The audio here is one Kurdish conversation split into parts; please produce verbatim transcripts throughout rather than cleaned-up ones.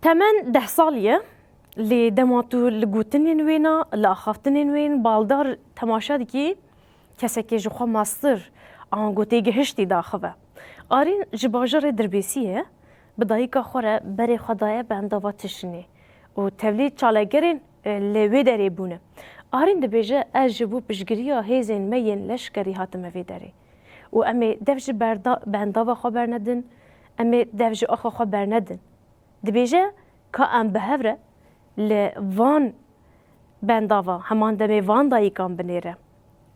Temen deh salî ye, lê dema tu li gotinên wê na, li axaftinên wê yên baldar temaşe dikî, kesekê ji xwe mastir, ango têgihiştî daxive. Arîn ji bajarê Dirbêsiyê ye, bi dayika xwe re berê xwe daye bendava Tişinê û tevlî çalekgerên, e, li wê derê bûne. Arîn dibêje, ez ji bo piştgiriya hêzên me yên leşkerî hatime vê derê û em ê dev ji berda-, bendava xwe bernedin, em ê dev ji axa xwe bernedin. Dibêje ka em bi hev re li van bendava, heman demê van dayikan binêre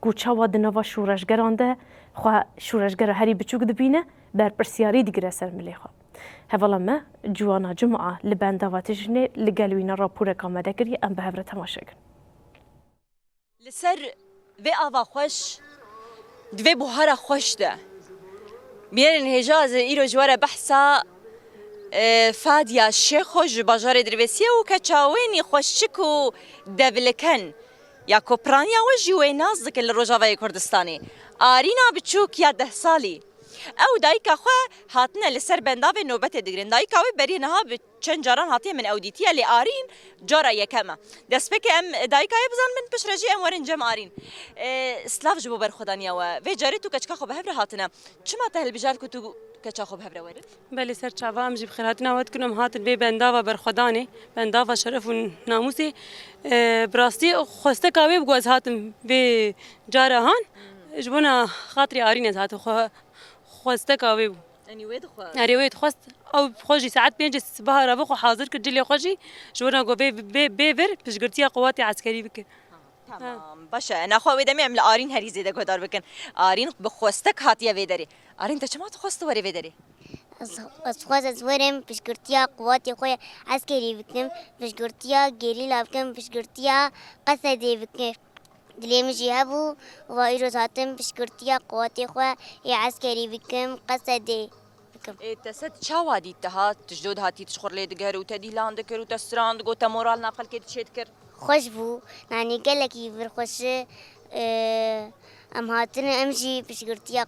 ku çawa di nava şoreşgeran de xwe şoreşgera herî biçûk dibîne, berpirsiyarî digire ser milê xwe. Hevala me Ciwana Cuma li bendava Tijinê li gel wî ne raporeka me de kiriye, em bi hev re temaşe kin. Li ser vê ava xweş, di vê buhara xweş de, bînerên hêja ez ê îro ji we re behsa, e, Fadiya Şêxo ji bajarê Dirbêsiyê û keça wê nî xweşik û devliken ya ku piraniya we jî wê nas dikin li Rojavayê Kurdistanê. Arîna biçûk ya deh salî. Ew dayika xwe hatine li ser bendavê nobetê digirin. Dayika wê berî niha bi çend caran hatiye min ew dîtiye, lê Arîn cara yekem e. Destpêkê em dayika wê bizanibin, piştre jî em werin cem Arîn. E, silav ji bo berxwedaniya we. Vê carê tu keçika xwe bi hev re hatine. Çima te hilbijart ku tu keça xwe bi hev re werin? Belê, ser çava em jî bi xêrhatina we dikin, em hatin vê bendava berxwedanê, bendava şeref û namûsê. E, bi rastî xwesteka wê bû ez hatim vê cara han. Ji bona xatirê Arîn ez hatim xwe, xwesteka wê bû. Yanî wê dixwest? Erê, wê dixwest. Ew xwe jî saet pêncê sibeha re bixwe hazir kir, cilê xwe jî ji wana ku bê, bê, bê vir piştgirtiya qewatê eskerî bike. Tamam, baş e. Naxwe wê demê em li Arîn herî zêde guhdar bikin. Arîn bi xwestek hatiye vê derê. Arîn, te çima dixwest tu werê vê derê? Ez, ez xwest ez werim piştgirtiya qewatê xwe eskerî bikim, piştgirtiya gerîla bikim, piştgirtiya Qesedê bikim. Dilê min jî hebû, va îro hatim piştgirtiya qewatê xwe yê eskerî bikim, Qesedê bikim. Ê, te sed çawa dît, te hat, tu ji do dihatî, tu ji xwe lê diger û te dîlan dikir û te strand, got te moral nav xelkê diçêdikir? Xweş bû, nanî gelekî vir xweş e. Em hatine, em jî piştgirtiya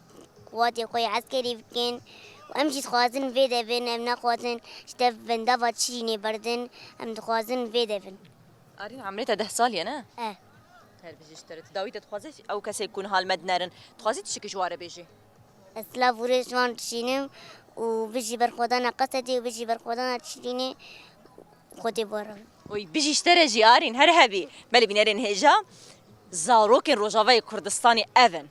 qewatê xwe yê eskerî bikin û em jî dixwazin vê de bin, em naxwazin ji dev bendava Çirînê berdin, em dixwazin vê de bin. Arîn, emrê te deh salî ye, ne? E. Her bijî ji te re. Tu dawî te dixwazî ew kesê ku niha li me dinerin, dixwazî tiştekî ji wan re bêjî? Ez silav û rêz ji wan dişînim û bijî berxwedana Qesedê û bijî berxwedana Çirînê, Xwedê bi we re be. Oy, bijî ji te re jî Arîn, her hebî. Belê bînerên hêja, zarokên Rojavayê Kurdistanê ev in.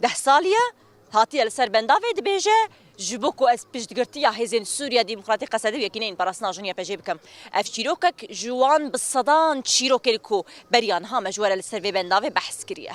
Deh salî ye, hatiye li ser bendavê dibêje, ji bo ku ez piştgirtiya Hêzên Sûriya Demokratîk Qesedê û Yekîneyên Parastina Jinê, Y P J, bikim. Ev çîrokek ji wan bi sedan çîrokên ku beriya niha me ji we re li ser vê bendavê behs kiriye.